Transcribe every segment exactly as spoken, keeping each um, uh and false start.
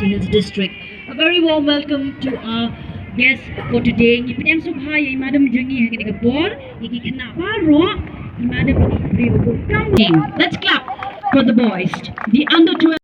Hills District. A very warm welcome to our guests for today. Ngi pdiang sngewbha ïa i madam jong ngi ha kane ka por, ïa ki khynnah baroh, i madam ngi briew ko kam. Let's clap for the boys. The under twelve.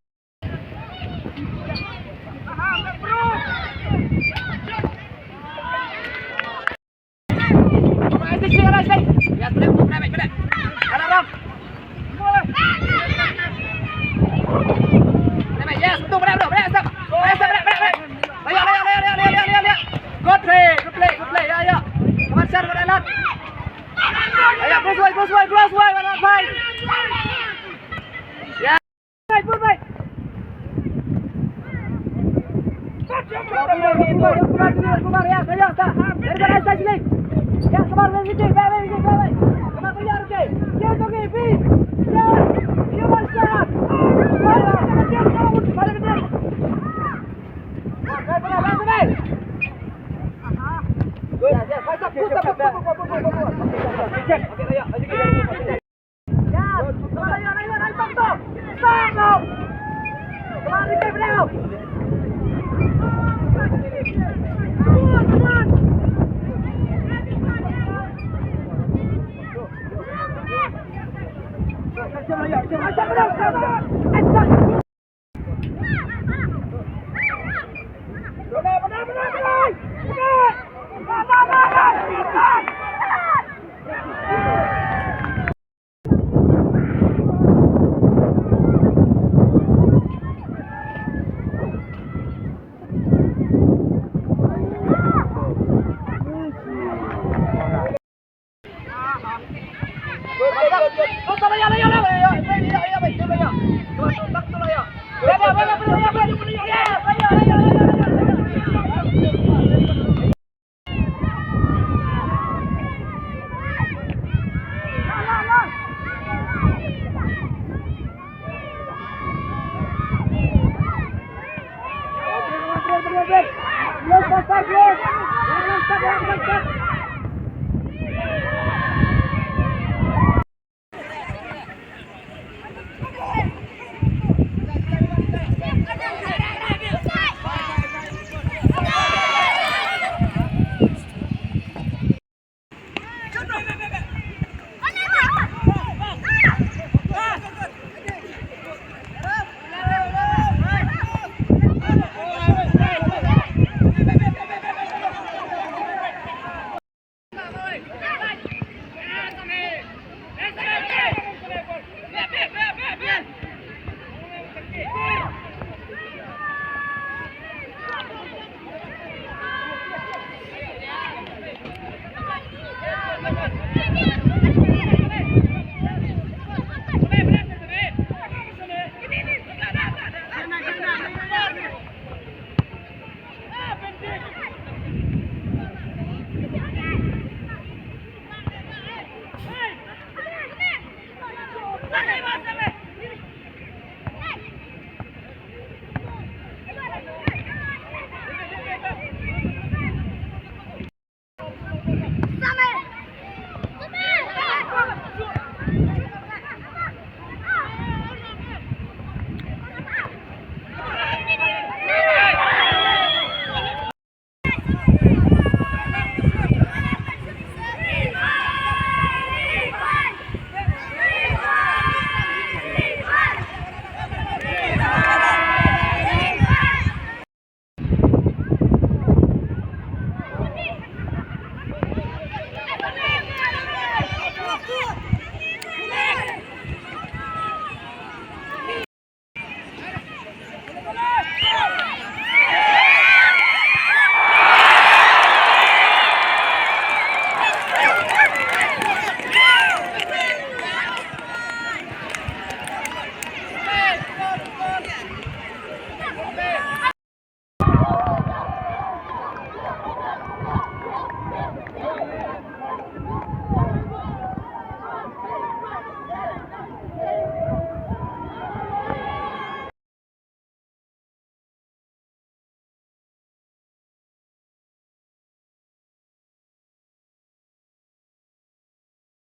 Yes, betul, benar, benar, benar, stop. Benar, stop, benar, benar, benar. Ayo, ayo, ayo, ayo, ayo, ayo, ayo. Good play, good play, ya, ya. Come on, Sir, good alat. Ayo, close wide, close wide, close wide, one on five. Ya. Good, good, good.